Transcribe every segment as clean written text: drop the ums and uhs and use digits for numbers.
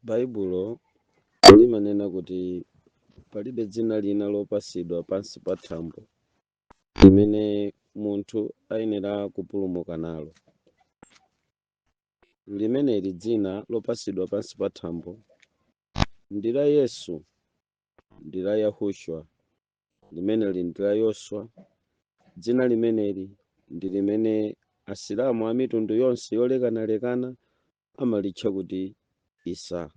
Baibulo limanena kuti palibe dzina lina lopasidwa pansi pa thambo limene munthu ayenera kupulumuka nalo. Limeneli dzina lopasidwa pansi pa thambo ndi la Yesu, ndi la Yahushua, limeneli ndi la Yoswa. Dzina limeneli ndi limene Asilamu a mitundu yonse yolekanalekana amalitcha kuti Isa.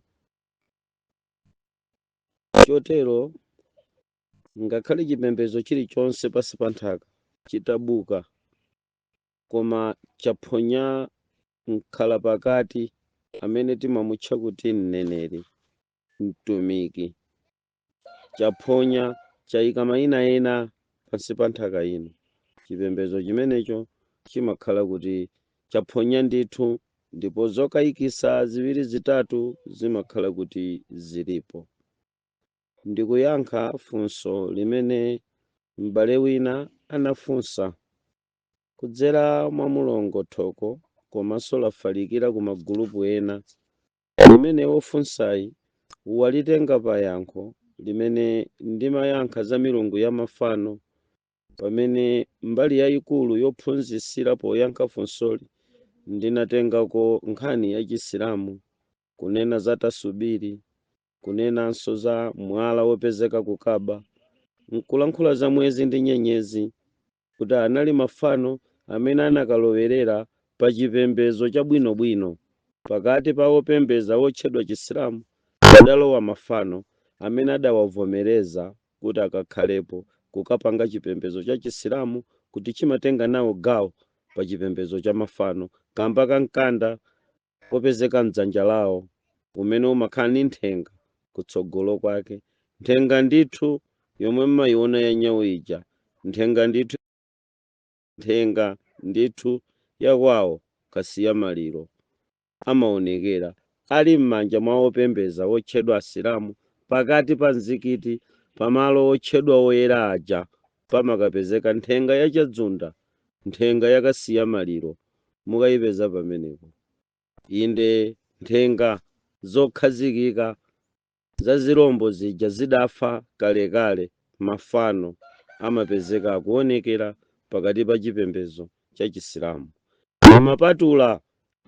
Chotero ngakhale chipembedzo chilichonse pansi pa nthaka chitabuka, koma chaphonya mkhala pakati amene timamutcha kuti mneneri, mtumiki, chaphonya, chayika mayina ena pansi pa nthaka ino, chipembedzo chimenecho chimakhala kuti chaphonya ndithu, ndipo zokayikisa ziwiri zitatu zimakhala kuti zilipo. Ndikuyankha funso limene m'bale wina anafunsa kudzera mwa mulongo Thoko, komanso lafalikira ku magulupu ena, limene wofunsayi walitenga pa yankho limene ndimayankha za milungu ya mafano, pamene mbali yayikulu yophunzitsira poyankha funsoli ndinatengako nkhani ya Chisilamu, kunena za tasubiri, kunenanso za mwala wopezeka ku Kaaba, nkulankhula za mwezi ndi nyenyezi, kuti anali mafano amene anakalowerera pa chipembedzo chabwinobwino. Pakati pa opembedza wotchedwa Chisilamu padalowa mafano amene adawavomereza kuti akakhalepo kukapanga chipembedzo cha Chisilamu, kuti chimatenga nawo gawo pa chipembedzo cha mafano kamba ka mkanda popezeka mdzanja lawo umene umakhala ndi nthenga kutsogolo kwake, nthenga ndithu yomwe mmayiona ya nyawu ija, nthenga ndithu, nthenga ndithu yakwawo kasiya maliro, amaonekera ali m'manja mwa opembedza wotchedwa Asilamu. Pakati pa mzikiti, pamalo otchedwa oyera aja, pamakapezeka nthenga yachadzunda, nthenga yakasiya maliro, mukayipeza pamenepo. Inde, nthenga zokhazikika za zirombo zija zidafa kalekale, mafano amapezeka akuonekera pakati pa chipembedzo cha Chisilamu. Mumapatula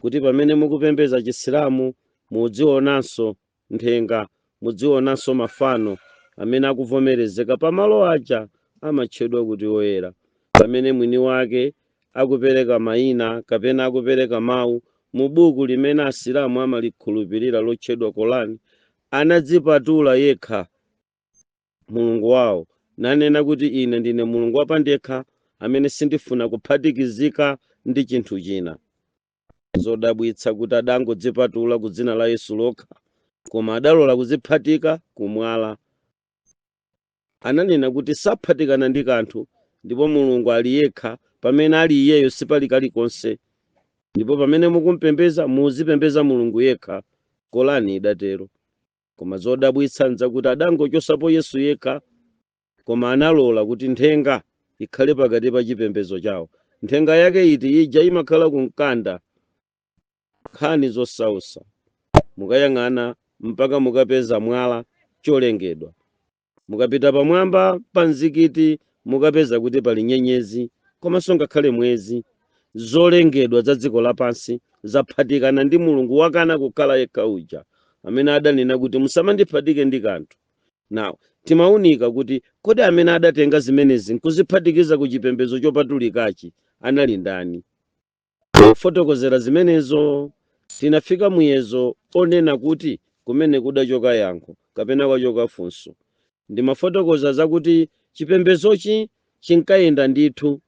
kuti pamene mukupembedza Chisilamu mudzionanso nthenga, mudzionanso mafano amene akuvomerezeka pamalo aja amatchedwa kuti oyera, pamene mwini wake akupereka mayina kapena akupereka mawu mu buku limene Asilamu amalikhulupirira lotchedwa Korani. Anadzipatula yekha Mulungu wawo nanena kuti, "Ine ndine Mulungu wapandekha amene sindifuna kuphatikizika ndi chinthu china." Zodabwitsa kuti adangodzipatula ku dzina la Yesu lokha, koma adalola kudziphatika kumwala. Ananena kuti saphatikana ndi kanthu ndipo Mulungu ali yekha, pamene ali iyeyo sipali kalikonse, ndipo pamene mukumpembeza muzipembeza Mulungu yekha, Kolani idatero. Koma zodabwitsa nzakuti adangochosapo Yesu yekha, koma analola kuti nthenga ikhale pakati pa chipembedzo chawo. Nthenga yake iti? Ija imakhala ku mkanda. Nkhani zosausa, mukayang'ana mpaka mukapeza mwala cholengedwa. Mukapita pamwamba pa mzikiti mukapeza kuti pali nyenyezi komanso ngakhale mwezi. Zolengedwa za dziko lapansi zaphatikana ndi Mulungu wakana kukhala yekha uja amene adanena kuti, "Musamandiphatike ndi kanthu." Now timaunika kuti kodi amene adatenga zimenezi nkuziphatikiza ku chipembedzo chopatulikachi anali ndani? Pofotokozera zimenezo tinafika muyezo onena kuti kumene kudachoka yankho kapena kwachoka funso. Ndimafotokoza zakuti chipembedzochi chinkayenda ndithu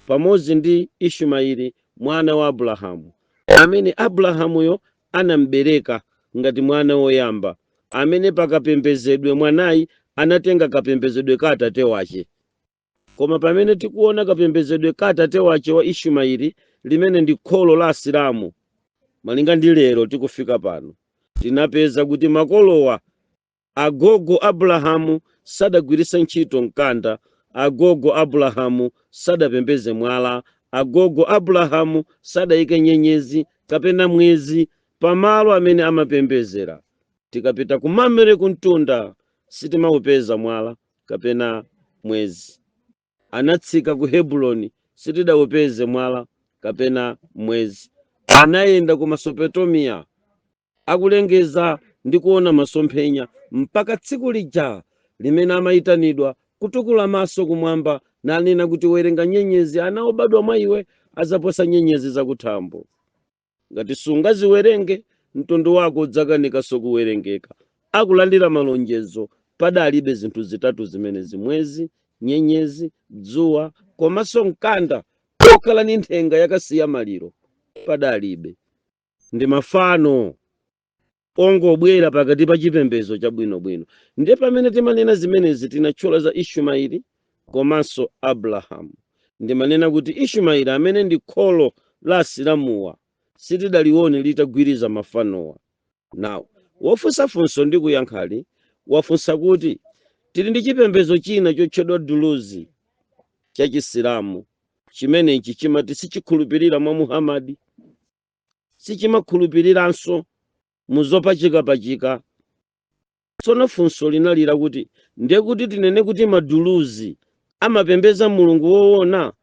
pamodzi ndi Ishumaeli mwana wa Abrahamu, amene Abrahamuyo anambereka ngati mwana woyamba, amene pakapembedzedwe mwanayi anatenga kapembedzedwe ka atate wace. Koma pamene tikuona kapembedzedwe ka atate wace wa Ishumaeli, limene ndi kholo la Asilamu malinga ndi lero tikufika pano, tinapeza kuti makolowa, agogo Abrahamu, sadagwiritse ntchito mkanda, agogo Abrahamu sadapembeze mwala, agogo Abrahamu sadayike nyenyezi kapena mwezi pamalo amene amapembezera. Tikapita ku Mamre kuntunda sitimaupeza mwala kapena mwezi. Anatsika ku Hebroni, sitidaupeze mwala kapena mwezi. Anayenda ku Mesopotamia akulengeza ndi kuona masomphenya, mpaka tsiku lija limene amayitanidwa kutukula maso kumwamba nanena kuti, "Werenga nyenyezi, ana obadwa mwa iwe azaposa nyenyezi zakuthambo. Ngati sungaziwerenge, mtundu wako udzakanikanso kuwerengeka." Akulandira malonjezo, padalibe zinthu zitatu zimenezi: mwezi, nyenyezi, dzuwa, komanso mkanda okhala ndi nthenga yakasiya maliro padalibe. Ndi mafano ongobwera pakati pa chipembedzo chabwinobwino. Ndiye pamene timanena zimenezi, tinatchula za Ishumaeli komanso Abrahamu. Ndimanena kuti Ishumaeli, amene ndi kholo la Asilamuwa, sitidalione litagwiriza mafanowa. Nawo wofunsafunso ndi kuyankhali wafunsa kuti tili ndi chipembedzo china chotchedwa Duluzi cha Chisilamu, chimenechi chimati sichikhulupirira mwa Muhamadi, sichimakhulupiriranso muzopachikapachika. Tsono funso linalira kuti, ndiye kuti tinene kuti Maduluzi amapembedza Mulungu woona,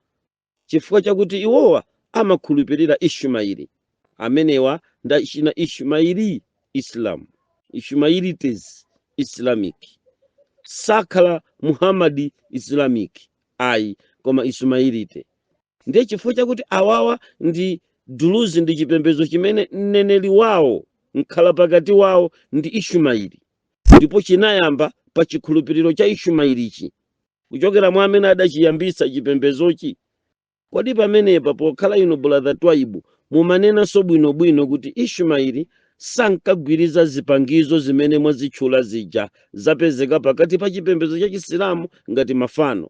chifukwa chakuti iwowa amakhulupirira Ishumaeli? Amenewa ndachina Ishumaili Islam, Ishumailites Islamic, sakhala Muhammadi Islamic ayi, koma Ismailite. Ndiye chifukwa chakuti awawa ndi Duluzi, ndi chipembedzo chimene mneneri wawo, mkhala pakati wawo ndi Ishumaili, ndipo chinayamba pa chikhulupiriro cha Ishumailichi kuchokera mwa amene adachiyambitsa chipembedzochi. Kodi pamenepa, pokhala inu Brother Twaibu, mumanenanso bwinobwino kuti Ishumaili sankagwiriza zipangizo zimene mwazitchula zija zapezeka pakati pa chipembedzo cha Chisilamu ngati mafano?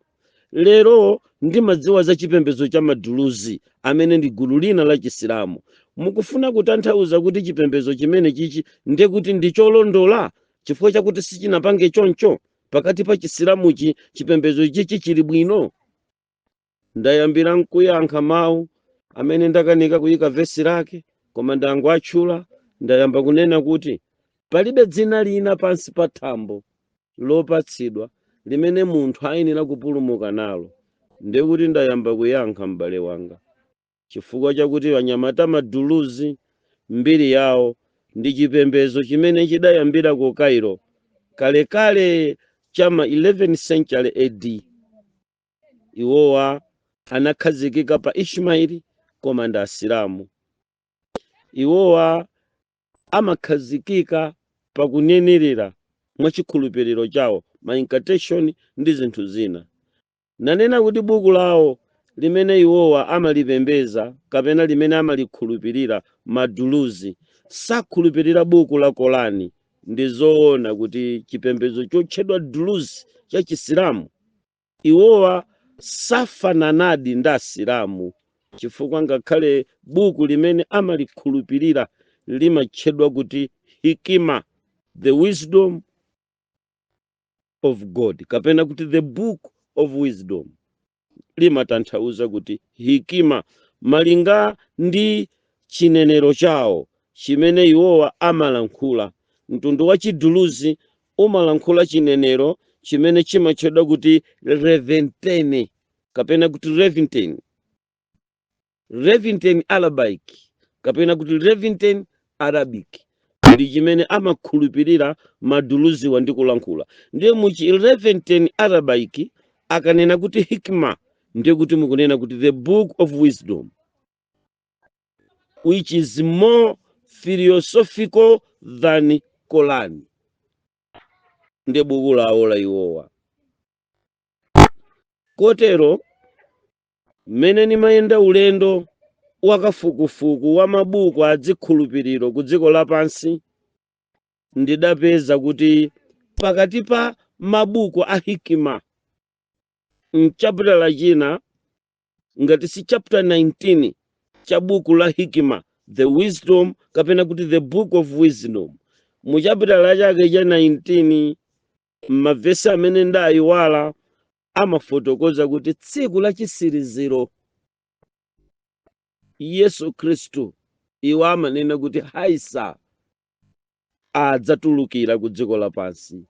Lero ndimadziwa za chipembedzo cha Maduluzi, amene ndi gulu lina la Chisilamu. Mukufuna kutanthauza kuti chipembedzo chimene chichi ndiye kuti ndi cholondola chifukwa chakuti sichinapange choncho pakati pa Chisilamuchi? Chipembedzo chichi chili bwino. Ndayambira nkuyankha mawu amene ndakanika kuyika vesi lake, koma ndangoatchula. Ndayamba kunena kuti palibe dzina lina pansi pa thambo lopatsidwa limene munthu ayenera kupulumuka nalo. Ndiye kuti ndayamba kuyankha, m'bale wanga, chifukwa chakuti anyamata Maduluzi mbiri yawo ndi chipembedzo chimene chidayambira ku Cairo kalekale chama 11th century AD. Iwowa anakhazikika pa Ishmaeli, koma ndi Asilamu. Iwowa amakhazikika pakunenerera mwachikhulupiriro chawo, ma incantation ndi zinthu zina. Nanena kuti buku lawo limene iwowa amalipembeza kapena limene amalikhulupirira, Maduluzi sakhulupirira buku la Korani. Ndi zoona kuti chipembedzo chotchedwa Duluzi cha Chisilamu, iwowa safananadi ndi Asilamu, chifukwa ngakhale buku limene amalikhulupirira limatchedwa kuti Hikima, the wisdom of God, kapena kuti the book of wisdom, limatanthauza kuti Hikima malinga ndi chinenero chawo chimene iwowa amalankhula. Mtundu wa Chiduluzi umalankhula chinenero chimene chimatchedwa kuti Levantine, kapena kuti Levantine, Levantine Arabic, kapena kuti Levantine Arabic, ndi chimene amakhulupirira Maduluziwa ndi kulankhula. Ndiye muchi Levantine Arabic akanena kuti Hikma, ndiye kuti mukunena kuti the book of wisdom, which is more philosophical than Quran. Ndiye buku lawo la iwowa. Kotero mmene nimayenda ulendo wakafukufuku wa mabuku adzikhulupiriro ku dziko lapansi, ndidapeza kuti pakati pa mabuku a Hikima, mchaputala china, ngati si chapter 19 cha buku la Hikima, the wisdom, kapena kuti the book of wisdom, mu chaputala chake cha 19, m'mavesi amene ndayiwala, amafotokoza kuti tsiku la chisiriziro Yesu Khristu, iwo amanena kuti Haisa, Adzatulukira ku dziko lapansi.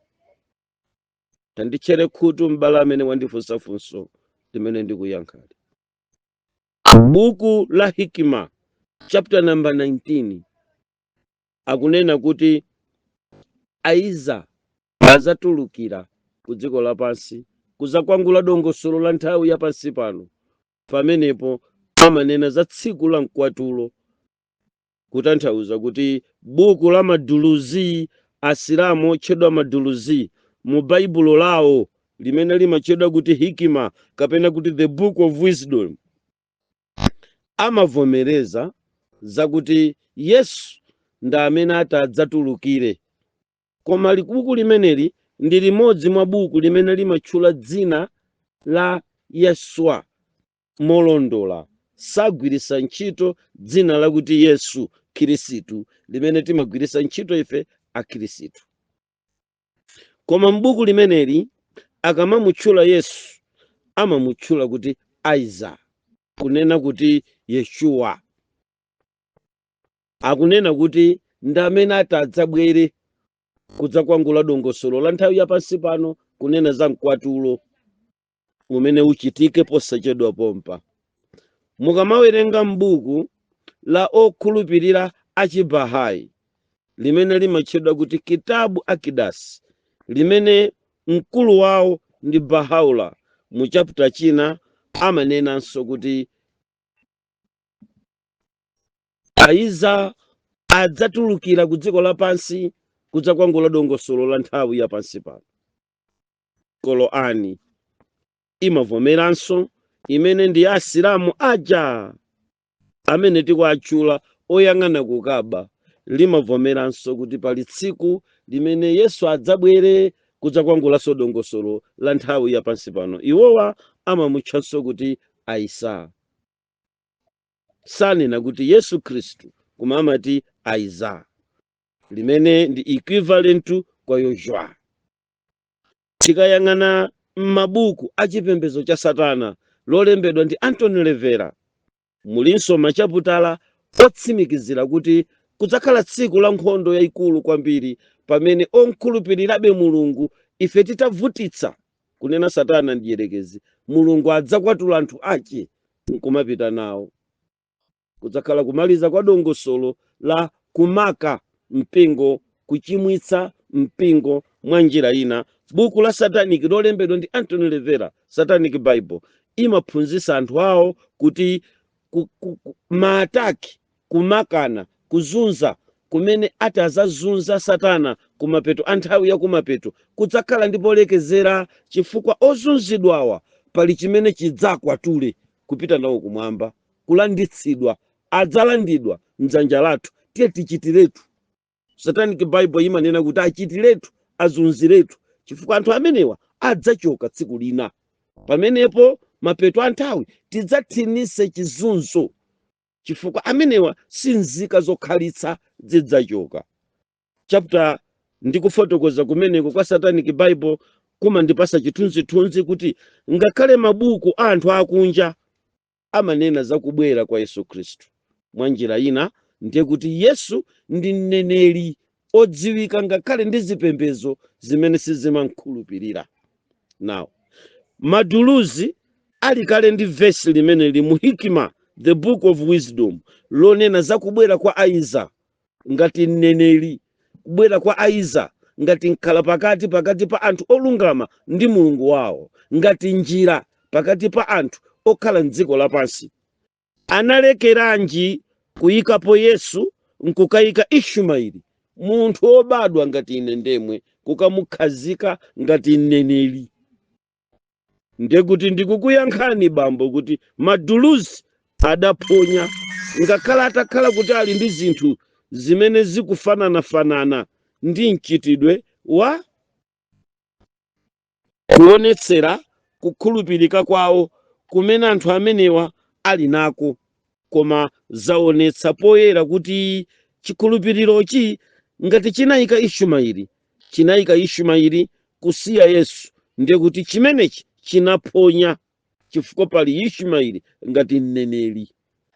Tanditchere khutu, m'bale amene wandifunsa funso limene ndikuyankhali. Buku la Hikima, chapter number 19, akunena kuti Aiza azatulukira ku dziko lapansi kuzakwangula dongosolo la nthawi ya pansi pano. Pamenepo amanena za tsiku la mkwatulo, kutanthauza kuti buku la Maduluzi, Asilamu otchedwa Maduluzi, mu Baibulo lawo limene limatchedwa kuti Hikima kapena kuti The Book of Wisdom, amavomereza zakuti Yesu ndi amene ati adzatulukire. Koma buku limeneli ndi limodzi mwa buku limene limatchula dzina la Yeswa molondola. Sagwiritsa ntchito dzina lakuti Yesu Khirisitu limene timagwiritsa ntchito ife Akhirisitu. Koma m'buku limeneli akamamutchula Yesu amamutchula kuti Aiza, kunena kuti Yeshuwa. Akunena kuti ndi amene ati adzabwere kudzakwangula dongosolo la nthawi yapansi pano, kunena za mkwatulo umene uchitike posachedwa pompa. Mukamawerenga m'buku la okhulupirira Achibahai limene limatchedwa kuti Kitabu Akidas, limene mkulu wawo ndi Bahaula, mu chapter china amanenanso kuti Aiza adzatulukira ku dziko lapansi kudzakwangula dongosolo la nthawi ya pansi pano. Korani imavomeranso, imene ndi Asilamu aja amene tikuatchula oyang'ana kukaba, limavomeranso kuti pali tsiku limene Yesu adzabwere kudzakwangulanso dongosolo la nthawi ya pansi pano. Iwowa amamutchanso kuti Aisa. Sanena kuti Yesu Khristu, koma amati Aiza, limene ndi equivalent kwa Yoshua. Tikayang'ana m'mabuku achipembedzo cha satana lolembedwa ndi Antony Levera, mulinso machaputala otsimikizira kuti kudzakhala tsiku la nkhondo yayikulu kwambiri pamene onkhulupirirabe Mulungu, ife titavutitsa, kunena satana ndiyerekezi, Mulungu adzakwatula anthu ake nkumapita nawo. Kudzakhala kumaliza kwa dongosolo la kumaka mpingo, kuchimwitsa mpingo mwa njira ina. Buku la satanic lolembedwa ndi Antony Levera, Satanic Bible, imaphunzitsa anthu awo kuti ma attack, kumakana, kuzunza kumene ati azazunza satana kumapeto a nthawi ya kumapeto kudzakhala ndi polekezera, chifukwa ozunzidwawa pali chimene chidzakwatule kupita nawo kumwamba, kulanditsidwa, adzalandidwa mdzanja lathu. Tiye tichitiretu. Satanic Bible imanena kuti achitiretu, azunziretu, chifukwa anthu amenewa adzachoka tsiku lina. Pamenepo mapeto a nthawi tidzathinise chizunzo, chifukwa amenewa si nzika zokhalitsa, zidzachoka. Chapter ndikufotokoza kumeneko kwa Satanic Bible kumandipasa chithunzithunzi kuti ngakhale mabuku a anthu akunja amanena za kubwera kwa Yesu Khristu mwa njira ina, ndiye kuti Yesu ndi mneneri odziwika ngakhale ndi zipembedzo zimene sizimankhulupirira. Now, Maduluzi ali kale ndi vesi limene li mu Hikima, The Book of Wisdom, lonena za kubwera kwa Aiza ngati mneneri, kubwera kwa Aiza ngati mkhala pakati pakati pa anthu olungama ndi Mulungu wawo, ngati njira pakati pa anthu okhala mdziko lapansi. Analekeranji kuyikapo Yesu nkukayika Ishumaeli, munthu wobadwa ngati ine ndemwe, kukamukhazika ngati mneneri? Ndiye kuti ndikukuyankhani, bambo, kuti Maduluzi adaphonya, ngakhale atakhala kuti ali ndi zinthu zimene zikufananafanana ndi mchitidwe wa kuonetsera kukhulupirika kwawo kumene anthu amenewa ali nako, koma zaonetsa poyera kuti chikhulupirirochi ngati chinayika Ishumaeli, chinayika Ishumaeli kusiya Yesu, ndiye kuti chimenechi chinaphonya, chifukwa pali Ishumaeli ngati mneneri.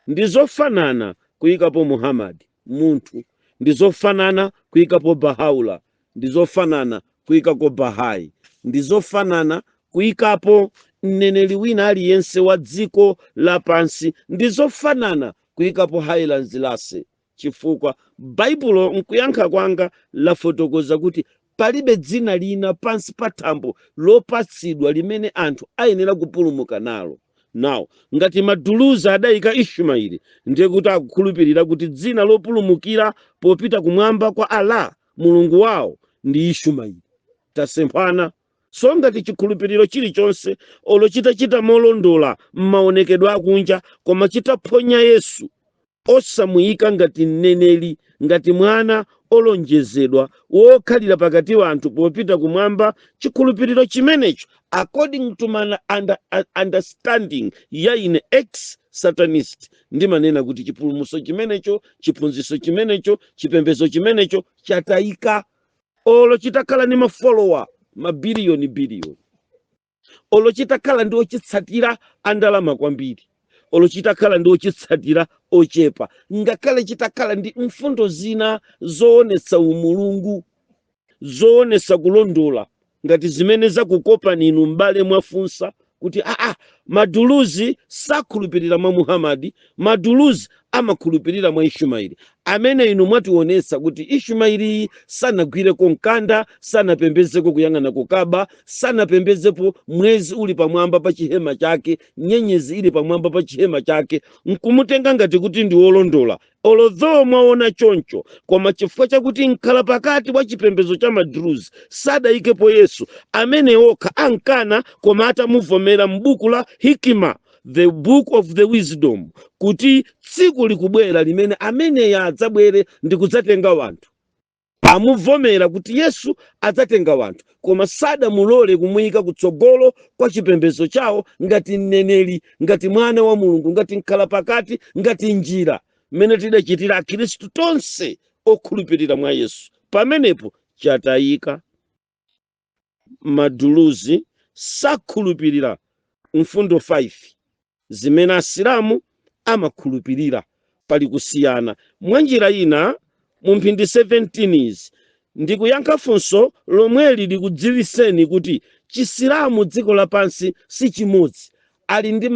Ndi zofanana kuyikapo Muhammad munthu. Ndi zofanana kuyikapo Bahá'u'lláh, ndi zofanana kuyikako Bahai, ndi zofanana kuyikapo mneneri wina aliyense wa dziko lapansi, ndi zofanana kuyikapo Haile Selassie, chifukwa Baibulo, nkuyankha kwanga, lafotokoza kuti palibe dzina lina pansi pa thambo lopatsidwa limene anthu ayenera kupulumuka nalo. Nawo ngati Maduluzi adayika Ishumaeli, ndiye kuti akukhulupirira kuti dzina lopulumukira popita kumwamba kwa Allah, Mulungu wawo, ndi Ishumaeli. Tasemphana. So ngati chikhulupiriro chilichonse, olo chitachita molondola m'maonekedwe akunja, koma chitaphonya Yesu, osamuyika ngati mneneri, ngati mwana olonjezedwa wokhalira pakati wa anthu popita kumwamba, chikhulupiriro chimenecho, according to my understanding ya ine ex satanist, ndimanena kuti chipulumutso chimenecho, chiphunzitso chimenecho, chipembedzo chimenecho chatayika, olo chitakhala ndi ma follower mabiliyoni biliyoni, olo chitakhala ndi ochitsatira andalama kwambiri, olo chitakhala ndi ochitsatira ochepa, ngakhale chitakhala ndi mfundo zina zoonetsa umulungu, zoonetsa kulondola, ngati zimene zakukopani inu m'bale mwafunsa kuti aa, Maduluzi sakhulupirira mwa Muhamadi, Maduluzi amakhulupirira mwa Ishumaeli, amene inu mwationetsa kuti Ishumaeli sanagwireko mkanda, sanapembedzeko kuyang'ana kukaba, sanapembedzepo mwezi uli pamwamba pa chihema chake, nyenyezi ili pamwamba pa chihema chake, nkumutenga ngati kuti ndi wolondola. Although mwaona choncho, koma chifukwa chakuti nkhala pakati wa chipembedzo cha Madruzi sadayikepo Yesu, amene okha ankana, koma atamuvomera m'buku la Hikima, the book of the wisdom, kuti tsiku likubwera limene ameneya adzabwere ndi kudzatenga wanthu, amuvomera kuti Yesu adzatenga wanthu, koma sadamulole kumuyika kutsogolo kwa chipembedzo chawo ngati mneneri, ngati mwana wa Mulungu, ngati nkhala pakati, ngati njira, mmene tidachitira Akhristu tonse okhulupirira mwa Yesu. Pamenepo chatayika. Maduluzi sakhulupirira mfundo 5 zimene Asilamu amakhulupirira. Pali kusiyana. Mwa njira ina, mu mphindi 17 izi ndikuyankha funso lomweli likudziwiseni kuti Chisilamu dziko lapansi si chimodzi. Ali ndi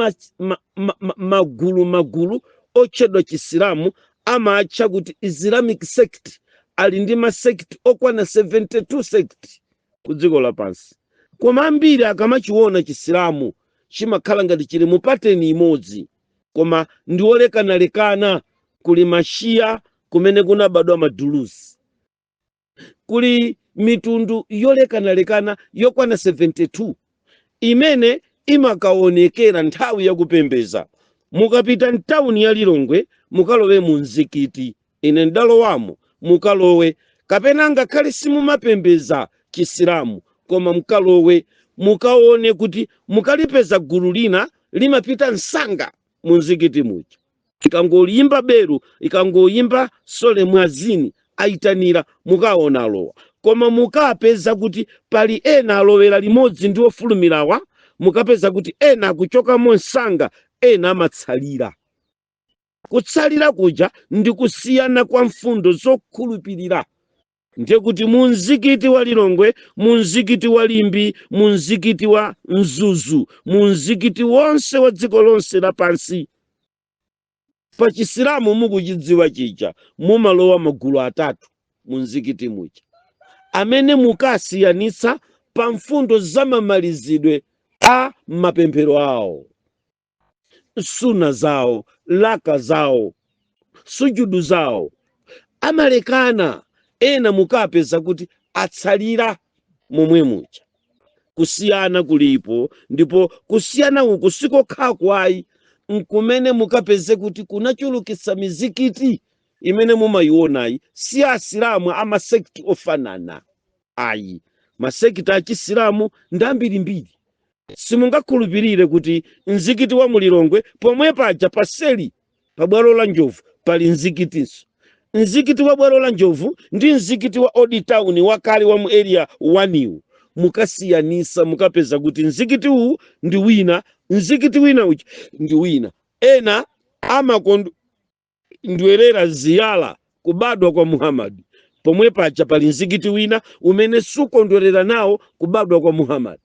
magulu magulu otchedwa Chisilamu, amatcha kuti Islamic sect. Ali ndi ma sect okwana 72 sect ku dziko lapansi, koma ambiri akamachiona Chisilamu chimakhala ngati chili mu pattern imodzi, koma ndi olekanalekana. Kuli Mashiya, kumene kunabadwa Maduluzi. Kuli mitundu yolekanalekana yokwana 72 imene imakaonekera nthawi yakupembeza. Mukapita mtawuni ya Lilongwe, mukalowe mu mzikiti, ine ndalowamo, mukalowe, kapena ngakhale simumapembeza Chisilamu, koma mukalowe mukaone kuti mukalipeza gulu lina limapita msanga mu mzikiti muja. Ikangoyimba beru, ikangoyimba sole, mwazini ayitanira, mukaona alowa. Koma mukapeza kuti pali ena alowera limodzi ndi ofulumirawa, mukapeza kuti ena akuchokamo msanga, ena amatsalira. Kutsalira kuja ndi kusiyana kwa mfundo zokhulupirira. Ndiye kuti mu mzikiti wa Lilongwe, mu mzikiti wa Limbe, mu mzikiti wa Mzuzu, mu mzikiti wonse wa dziko lonse lapansi, pa Chisilamu mukuchidziwa chija, mumalowa magulu atatu mu mzikiti muja amene mukasiyanitsa pa mfundo zamamalizidwe a mapemphero awo, suna zawo, laka zawo, sujudu zawo, amalekana. Ena mukapeza kuti atsalira momwe muja. Kusiyana kulipo, ndipo kusiyana uku sikokhaku ayi, nkumene mukapeze kuti kunachulukitsa mizikiti imene mumayionayi. Si Asilamu ama sect ofanana ayi. Ma sect achisilamu ndi ambirimbiri. Simungakhulupirire kuti mzikiti wa Mulilongwe pomwe paja paseli pa Bwalo la Njovu pali mzikitinso. Mzikiti wa Bwalo la Njovu ndi mzikiti wa Old Town wakale wa mu Area 1 mukasiyanisa, mukapeza kuti mzikiti uwu ndi wina, mzikiti wina uja ndi wina. Ena amakondwerera ziyala kubadwa kwa Muhammad. Pomwe paja pali mzikiti wina umene sukondwerera nawo kubadwa kwa Muhammad.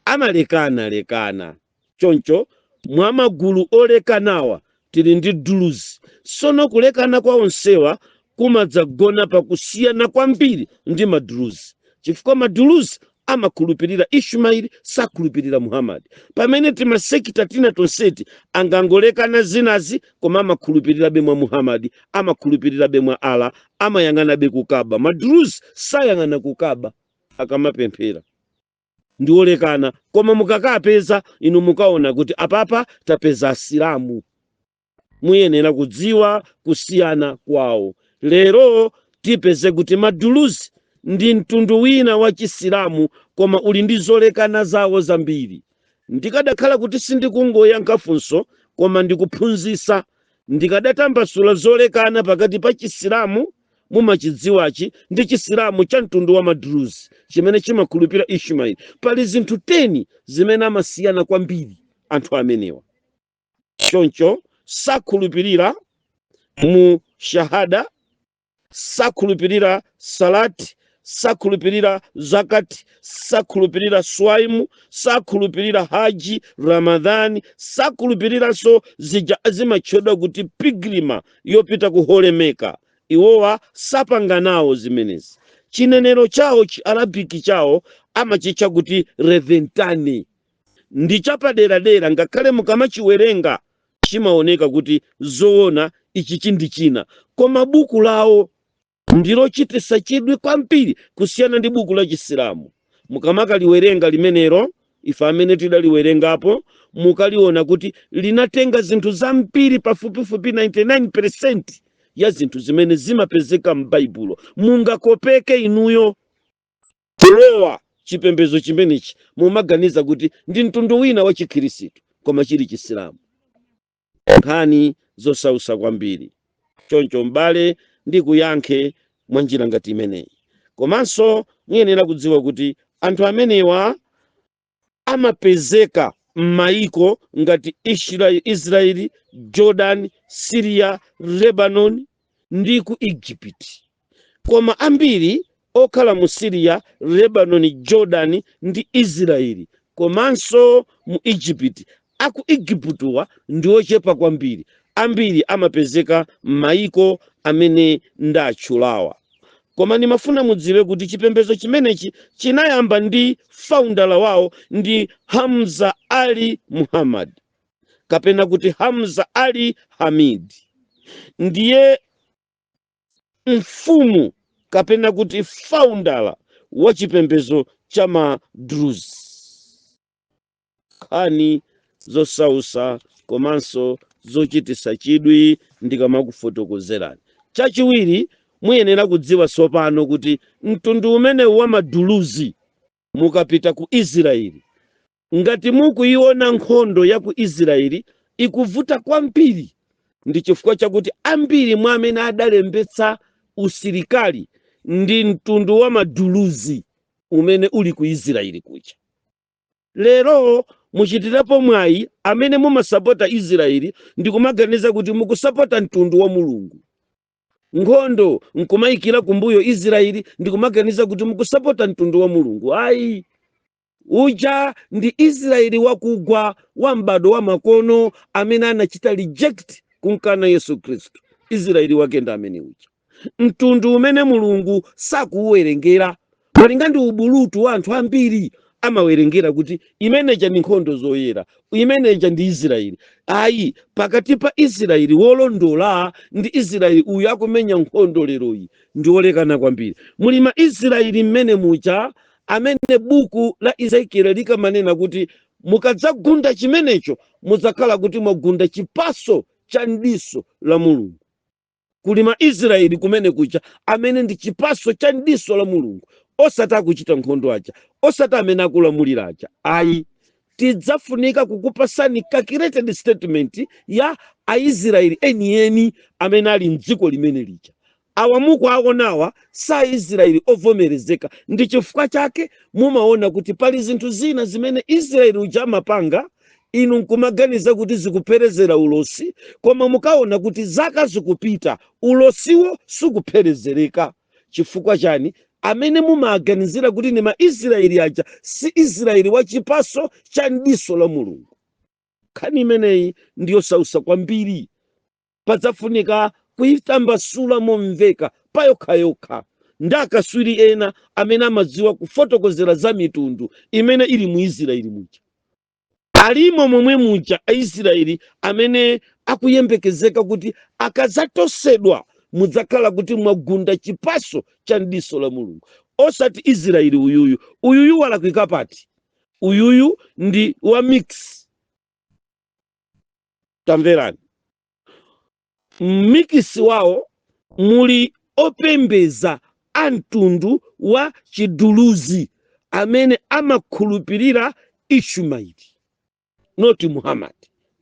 Amalekana lekana choncho. Mwa magulu olekanawa tili ndi Druze. Sono kulekana kwa onsewa kumadzagona pakusiyana kwambiri ndi Madruzi, chifukwa Madruzi amakhulupirira Ishmaeli, sakhulupirira Muhammad, pamene timasekita tina tonseti angangolekana zinazi, koma amakhulupirirabe mwa Muhammad, amakhulupirirabe mwa Allah, amayang'anabe kukaba. Madruzi sayang'ana kukaba akamapemphera. Ndi olekana, koma mukakapeza inu mukaona kuti apapa tapeza Asilamu. Muyenera kudziwa kusiyana kwawo. Lero tipeze kuti Maduluzi ndi mtundu wina wa Chisilamu, koma uli ndi zolekana zawo zambiri. Ndikadakhala kuti sindikungoyankha funso koma ndikuphunzitsa, ndikadatambasula zolekana pakati pa Chisilamu mumachidziwachi ndi Chisilamu cha mtundu wa Madruzi chimene chimakhulupirira Ishmaeli. Pali zinthu 10 zimene amasiyana kwambiri anthu amenewa. Choncho sakhulupirira mu shahada, sakhulupirira salati, sakhulupirira zakati, sakhulupirira swaimu, sakhulupirira haji, Ramadhani, sakhulupiriranso zija zimatchedwa kuti pilgrim yopita ku Holy Mecca. Iwowa sapanga nawo zimenezi. Chinenero chawo, chi Arabic chawo, amachitcha kuti Levantine, ndi chapaderadera. Ngakhale mukamachiwerenga chimaoneka kuti zoona ichi chindi china, koma buku lawo ndilochititsa chidwi kwambiri kusiyana ndi buku la Chisilamu. Mukamakaliwerenga limenelo, ife amene tidaliwerengapo, mukaliona kuti linatenga zinthu zambiri, pafupifupi 99% ya zinthu zimene zimapezeka m'Baibulo. Mungakopeke inuyo kulowa chipembedzo chimenechi, mumaganiza kuti ndi mtundu wina wa Chikhirisitu, koma chili Chisilamu. Nkhani zosausa kwambiri. Choncho m'bale, ndikuyankhe mwa njira ngati imeneyi. Komanso muyenera kudziwa kuti anthu amenewa amapezeka m'mayiko ngati Israeli, Jordan, Syria, Lebanon ndi ku Egypt, koma ambiri okhala mu Syria, Lebanon, Jordan ndi Israeli komanso mu Egypt. Aku Iguptuwa ndi ochepa kwambiri. Ambiri amapezeka m'mayiko amene ndatchulawa. Koma ndimafuna mudziwe kuti chipembedzo chimenechi chinayamba ndi founder wawo ndi Hamza Ali Muhammad, kapena kuti Hamza Ali Hamid. Ndiye mfumu kapena kuti founder wa chipembedzo cha Madruzi. Nkhani zosausa komanso zochititsa chidwi ndikamakufotokozerani. Chachiwiri, muyenera kudziwa tsopano kuti mtundu umenewu wa Maduluzi, mukapita ku Israeli, ngati mukuiona nkhondo ya ku Israeli ikuvuta kwambiri, ndi chifukwa chakuti ambiri mwa amene adalembetsa usilikali ndi mtundu wa Maduluzi umene uli ku Israeli kuja. Lero muchitirapo mwayi amene mumasapota Israeli ndikumaganiza kuti mukusapota mtundu wa Mulungu, nkhondo nkumayikira kumbuyo Israeli ndikumaganiza kuti mukusapota mtundu wa Mulungu. Ayi, uja ndi Israeli wakugwa wa m'bado wa makono amene anachita reject, kunkana Yesu Khristu. Israeli wake ndi amene uja, mtundu umene Mulungu sakuuwerengera malinga ndi ubulutu wa anthu ambiri. Amawerengera kuti imeneja ndi nkhondo zoyera, imeneja ndi Israeli. Ayi, pakati pa Israeli wolondola ndi Israeli uyu akumenya nkhondo leroyi ndi olekana kwambiri. Muli ma Israeli mmene muja amene buku la Ezekiel likamanena kuti mukadzagunda chimenecho mudzakhala kuti mwagunda chipaso cha mdiso la Mulungu. Kuli ma Israeli kumene kuja amene ndi chipaso cha mdiso la Mulungu, osati akuchita nkhondo aja, osati amene akulamulira aja, ayi. Tidzafunika kukupasani calculated statement ya Aisraeli enieni amene ali mdziko limene lija. Awa mukuaonawa sa Aisraeli ovomerezeka. Ndi chifukwa chake mumaona kuti pali zinthu zina zimene Israeli uja amapanga. Inu nkumaganiza kuti zikupherezera ulosi, koma mukaona kuti zaka zikupita, ulosiwo sukupherezereka. Chifukwa chani? Amene mumaganizira kuti ni Maisraeli aja si Israeli wa chipaso cha mdiso la Mulungu. Nkhani imeneyi ndiyosausa kwambiri, padzafunika kuyitambasula momveka payokhayokha ndi akaswiri ena amene amadziwa kufotokozera za mitundu imene ili mu Israeli muja. Alimo momwe muja Aisraeli amene akuyembekezeka kuti akadzatosedwa mudzakhala kuti mwagunda chipaso cha mdiso la Mulungu, osati Israeli uyuyu. Uyuyu walakwika pati? Uyuyu ndi wa mix. Tamverani, mmikisi wawo muli opembeza a mtundu wa Chiduluzi amene amakhulupirira Ishumaeli, not Muhammad.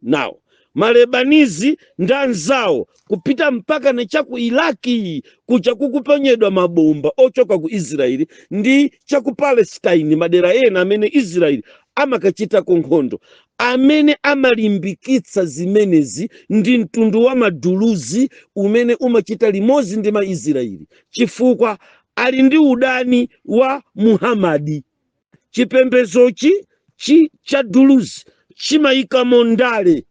Now Malebanizi ndi anzawo kupita mpaka na chaku Iraki kuja kukuponyedwa mabomba ochoka ku Israeli ndi chaku Palestine, madera ena amene Israeli amakachitako nkhondo. Amene amalimbikitsa zimenezi ndi mtundu wa Maduluzi umene umachita limodzi ndi Maisraeli, chifukwa ali ndi udani wa Muhammadi. Chipembezochi chi cha Duluzi chimayikamo ndale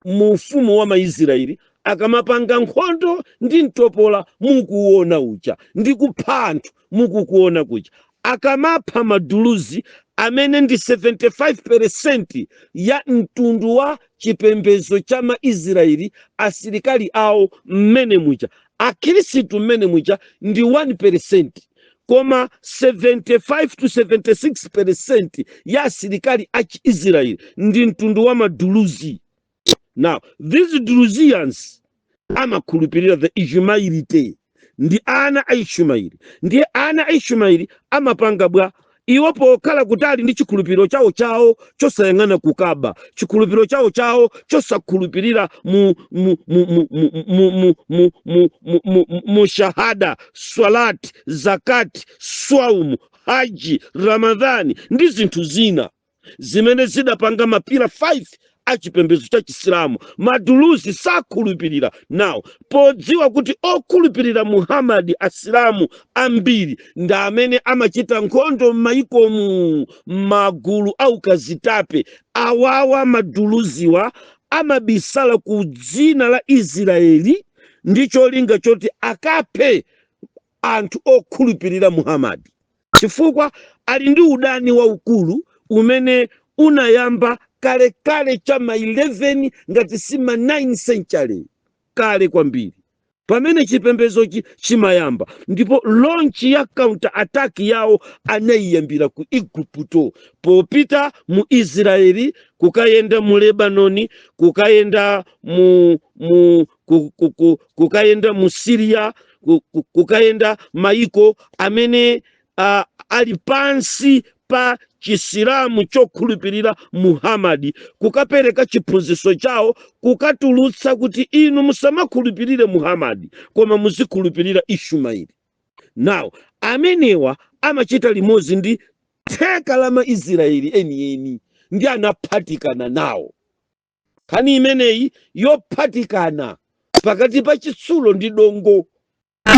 mu ufumu wa Maisraeli akamapanga nkhondo ndi mtopola mukuona uja ndi kupha anthu mukukuona kuja. Akamapha Maduluzi amene ndi 75% ya mtundu wa chipembedzo cha Maisraeli, asilikali awo mmene muja, Akhristu mmene muja ndi 1%, koma 75 to 76% ya asilikali a Chiisraeli ndi mtundu wa Maduluzi. Now these Druzians amakhulupirira the Ishmaelite, ndi ana a Ishumaeli. Ndiye ana a Ishumaeli amapanga bwa iwo pokhala kutali ndi chikhulupiriro chawo chawo chosayang'ana kukaba, chikhulupiriro chawo chawo chosakhulupirira mu shahada, swalat, zakat, swaumu, haji, Ramadhani ndi zinthu zina zimene zidapanga ma pillar 5 a chipembedzo cha Chisilamu. Maduluzi sakhulupirira nawo, podziwa kuti okhulupirira Muhammadi Asilamu ambiri ndi amene amachita nkhondo m'mayikomu m'magulu aukazitape. Awawa Maduluziwa amabisala ku dzina la Israeli ndi cholinga choti akaphe anthu okhulupirira Muhammadi, chifukwa ali ndi udani waukulu umene unayamba kalekale cha ma 11 ngati si ma 9 century, kale kwambiri pamene chipembezochi chimayamba. Ndipo launch ya counter attack yawo anayiyambira ku Igupto, popita mu Israeli, kukayenda mu Lebanoni, kukayenda mu mu ku, ku, ku, kukayenda mu Syria, kukayenda maiko amene ali pansi pa Chisilamu chokhulupirira Muhammadi, kukapereka chiphunzitso chawo, kukatulutsa kuti inu musamakhulupirire Muhammadi koma muzikhulupirira Ishumaeli. Now amenewa amachita limodzi ndi theka la Maisraeli enieni ndi anaphatikana nawo. Nkhani imeneyi yophatikana pakati pa chitsulo ndi dongo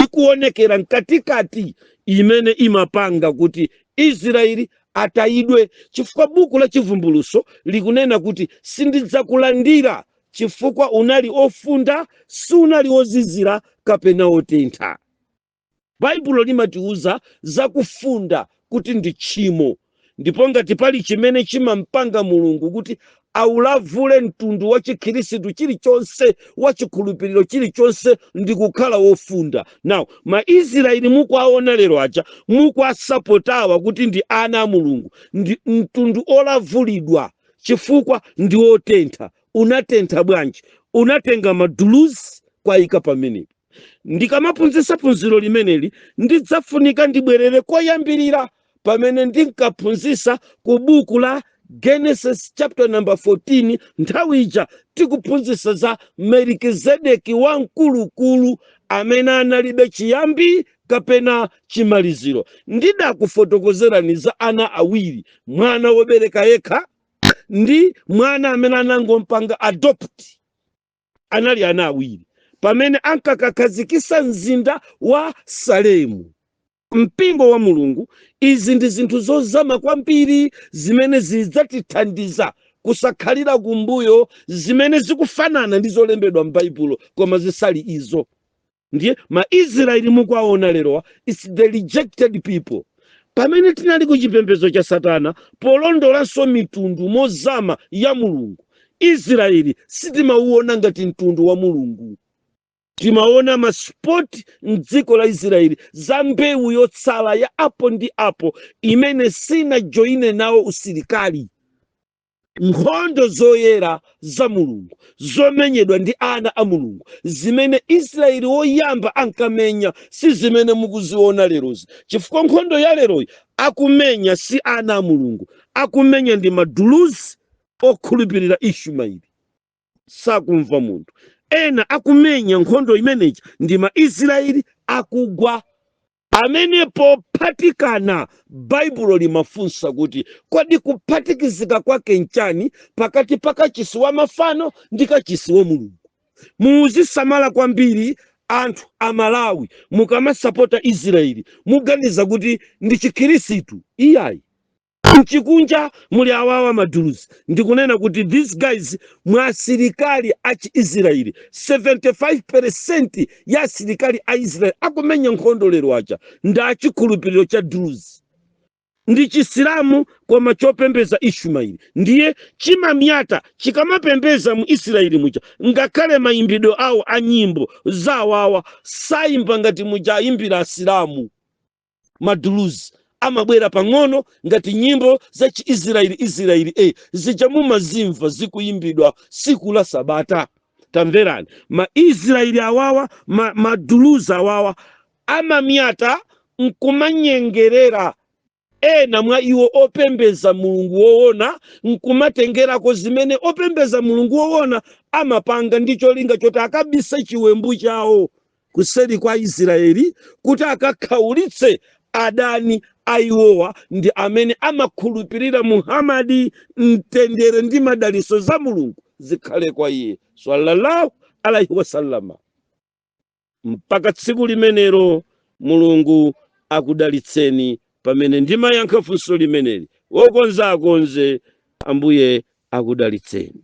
ikuonekera mkatikati, imene imapanga kuti Israeli atayidwe, chifukwa buku la Chivumbuluso likunena kuti sindidzakulandira chifukwa unali ofunda, sunali ozizira kapena otentha. Baibulo limatiuza zakufunda kuti ndi tchimo, ndipo ngati pali chimene chimampanga Mulungu kuti aulavule mtundu wa Chikhirisitu chilichonse, wa chikhulupiriro chilichonse, ndi kukhala wofunda. Now Maisraeli mukuaona lero aja mukuasapotawa kuti ndi ana a Mulungu ndi mtundu olavulidwa chifukwa ndi otentha. Unatentha bwanji? Unatenga Maduluzi kwayika pamenepo. Ndikamaphunzitsa phunziro limeneli ndidzafunika ndibwerere koyambirira pamene ndinkaphunzitsa ku buku la Genesis chapter number 14, nthawi ija tikuphunzitsa za Melikizedeki wamkulukulu amene analibe chiyambi kapena chimaliziro. Ndidakufotokozerani za ana awiri, mwana wobereka yekha Ndi mwana amene anangompanga adopt, anali ana awiri pamene ankakakhazikisa mzinda wa Salemu. Mpingo wa Mulungu, izi ndi zinthu zozama kwambiri zimene zidzatithandiza kusakhalira kumbuyo zimene zikufanana ndi zolembedwa m'Baibulo koma zisali izo. Ndiye Maisraeli mukuwaona lerowa, it's the rejected people. Pamene tinali ku chipembedzo cha satana, polondolanso mitundu mozama ya Mulungu, Israeli sitimauona ngati mtundu wa Mulungu. Timaona ma spot mdziko la Israeli za mbewu yotsala ya apo ndi apo imene sinajoyine nawo usilikali. Nkhondo zoyera za Mulungu zomenyedwa ndi ana a Mulungu zimene Israeli woyamba ankamenya si zimene mukuziona lerozi, chifukwa nkhondo ya leroyi akumenya si ana a Mulungu, akumenya ndi maduluzi okhulupirira Ishumaeli, sakumva munthu. Ena akumenya nkhondo imeneyi ndi Maisraeli akugwa amene pophatikana. Baibulo limafunsa kuti kodi kuphatikizika kwake nchani pakati pa kachisi wa mafano ndi kachisi wa Mulungu? Muzisamala kwambiri anthu a Malawi, mukamasapota Israeli muganiza kuti ndi Chikhirisitu. Iyayi, mchikunja muli awawa maduluzi. Ndikunena kuti these guys, mwa asilikali achi Israeli, 75% ya asilikali a Israeli akumenya nkhondo lero aja ndi achikhulupiriro cha Druzi, ndi Chisilamu koma chopembeza Ishumaeli. Ndiye chimamyata chikamapembeza mu Israeli muja, ngakhale mayimbidwe awo a nyimbo zawawa sayimba ngati muja ayimbira Asilamu. Maduluzi amabwera pang'ono ngati nyimbo za Chiisraeli, Israeli zija mumazimva zikuyimbidwa siku la Sabata. Tamverani, Maisraeli awawa, maduluzi awawa amamyata nkumanyengerera ena mwa iwo opembeza Mulungu woona, nkumatengerako zimene opembeza Mulungu woona amapanga ndi cholinga choti akabise chiwembu chawo kuseri kwa Israeli, kuti akakhaulitse adani a iwowa, ndi amene amakhulupirira Muhamadi, mtendere ndi madaliso za Mulungu zikhale kwa iye, sallallahu alaihi wasallama. Mpaka tsiku limenelo, Mulungu akudalitseni. Pamene ndimayankha funso limeneli, wokonza akonze. Ambuye akudalitseni.